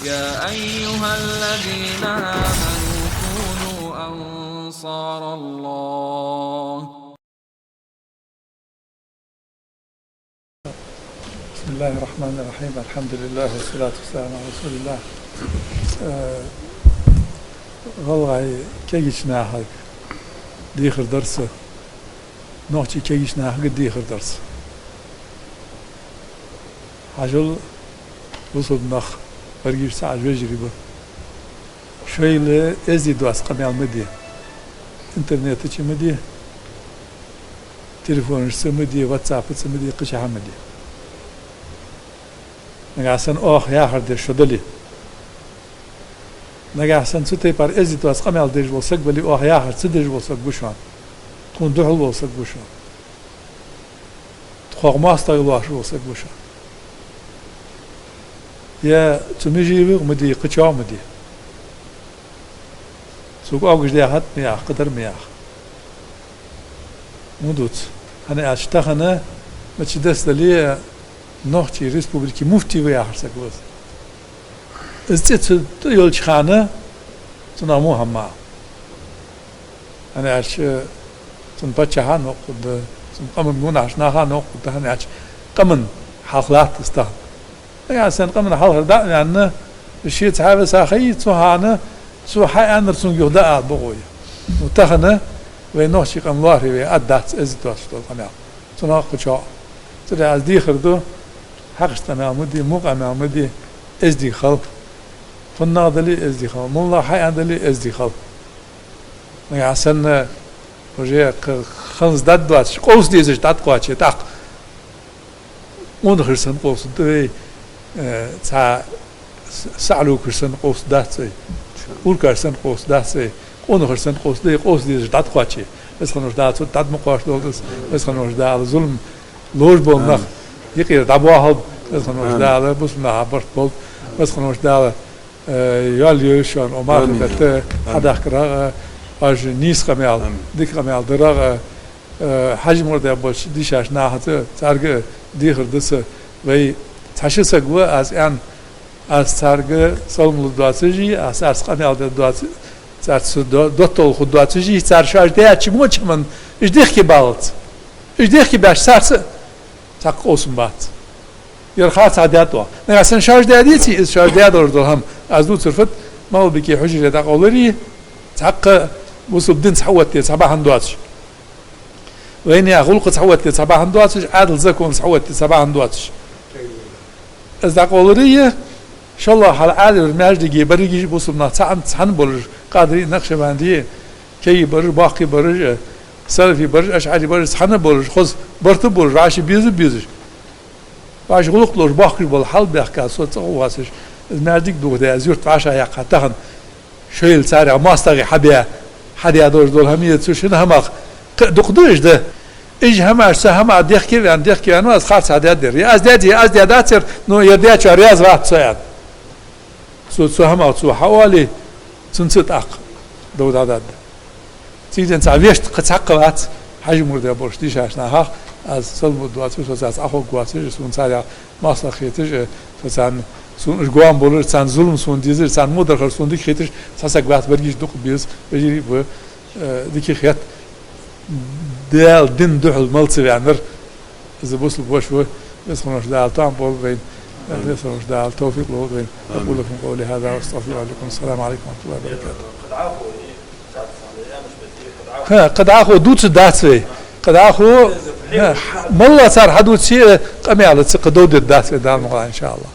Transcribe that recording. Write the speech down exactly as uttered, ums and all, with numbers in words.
يا أيها الذين آمنوا كونوا أنصار الله. بسم الله الرحمن الرحيم. الحمد لله والصلاة والسلام على رسول الله. Э, гӀалгӀай кагийча нахага дехар дар са, нохчий кагийча нахага дехар дар са. Хьажал, бусалба нах, берригаш цхьа Ӏаш вежарий ба. Шоайла эздий доаца къамаьл ма де. Интернета чу ма де. Телефонашца ма де, ватсапаца ма де, кхычахьа ма де. Нагахьа санна оаха яхар деш шо дале, нагахьа санна цу тайпара эздий доаца къамаьл деш вола саг вале, оаха яхар ца деш вола саг ва шоана. Тхона духьал вола саг ва шоана. Тхох моастагӀа лоархӀаш вола саг ва шоана. Е цу Межиевага ма де, кхычоа ма де. Цо оагӀаш даьхад ма яха, кхыдар ма яха. Ма дувца. ХӀана аьлча тахан мача дас дале, Нохчий Республикий муфти ва яхар саг ва из. Из цӀи цу тӀа йолча хана цунах мухӀамма. ХӀана аьлча цун паччахьа новкъа хургда, цун къаман гонахьарча наха новкъа хургда, хӀана аьлча къаман хьалха латт из тахан. Нагахьа санна къаман хьалхара дӀа а ваьнна, ше цхьа веса хайи, цу хана цо хьааьннар цунга юха дӀаала бокъо я. Ну, тахан вай нохчий къам лоархӀе вай, ад дац эздий доацаш дола къамаьл. Цунах кхычоа. Цудухьа аз дехар ду, хьакхашта къамаьл ма де, мукъа къамаьл ма де, эздий хила. ФуннагӀа дале эздий хила, муллагӀа хьааьнна дале эздий хила. Нагахьа санна уже кх-, ханз дад доацаш, къовса дезаш дӀатӀакхоаче, тӀаккха къонахий санна къовсаргда вай, э, цхьа с-, саӀалукаш санна къовсаргдац вай, уркаш санна къовсаргдац вай, къонахий санна къовсаргда вай, къовса дезаш дӀатӀакхоаче. Веза хинна волча Дала цу тӀа дад ма кхоачадолда из, Веза хинна волча Дала зулам ловш бола нах юкъера дӀабоахалба, Веза хинна волча Дала бусалба наха барт болба, Веза хинна волча Дала э, йоалае йиш йолаш, о, марха, амин, бетта, амин, хьадахкарах, э, оаш нийса къамаьл, амин, дика къамаьл дарах, э, э, Хьажмурда болча дийшача нахаца, царга дехар да са, вай цхьа ши саг ва, аз аьнна, аз царга салам лургдоацаш, аз царца къамаьл дергдоацаш, царца до-, доттагӀал хургдоацаш, цар шоаш даьча моча хӀаман уж дехке баллалца. Уж дехке баьча царца цхьаккха къовсам бац. Ер харцахьа даьд оаха. Нагахьа санна шоаш даь деций, из шоаш даь долаш дола хӀама. Аз дувцар фуд, МагӀалбике хьужаре дӀакъовларий, цхьаккха бусалба дин цхьаоттаде цхьа бахьан доацаш, вайнаьха гӀулакх цхьаоттаде цхьа бахьан доацаш, Ӏаьдала закон цхьаоттаде цхьа бахьан доацаш. Из дӀакъовларий, шоллагӀа хьалха Ӏаьлий маьждиге берригаш бусалба нах цхьан, цхьана болаш, къадирий, накъшбандий, кагий бараш, боккхий бараш, салафий бараш, ашӀарий бараш, цхьана болаш, хоза барт а болаш, вӀаши беза а безаш, вӀаши гӀулакх долаш, боккхий болаш хьалбаьхка, со цӀагӀа воацаш, из маьждиг дохадаь, из юрт вӀашагӀъяьккха тахан, шоайла царех моастагӀий хьабаь, хьадаь долаш дола хӀама я, цу шин хӀамах кхы а дукха да уж да. Уж хӀамаш, цу хӀамах дехке а ваьнна, дехке а ваьнна, аз харцахьа даьд ер. Е аз даьд, е аз даьдац ер, но ер даьчоа раьза вац со, аьнна. Цо цу хӀамах цо хьаоале, цунца тӀаккха дов дӀадоал. Цига денз цхьа вешта кхы цхьаккха вац, Хьажмурда болча дийшача нахах аз салам лургдоацаш, со царца Ӏоховргвоацаш, сона царех маслахьа хеташ, со царна, сона уж гоама болаш, царна зулам сона дезаш, царна мудархар сона дика хеташ цхьа саг вац, берригаш дукха беза, вежарий а ба, э, дика хет. Даьла дина духьал мала ца ваьннар, из бусалба воша ва, Веза хинна волча Дала тоам болба вайна, Веза хинна волча Дала товфикъ лолда вайна. أقول لكم قولي هذا وأستغفر الله لكم. السلام عليكم ورحمة الله وبركاته. ХӀа, кхы дӀахо дувцаргдац вай. Кхы дӀахо, хӀа, моллагӀа цар хьадувце, къамаьл ца кхы дов дергдац вай, Дала мукъалахь, иншааллахӀ.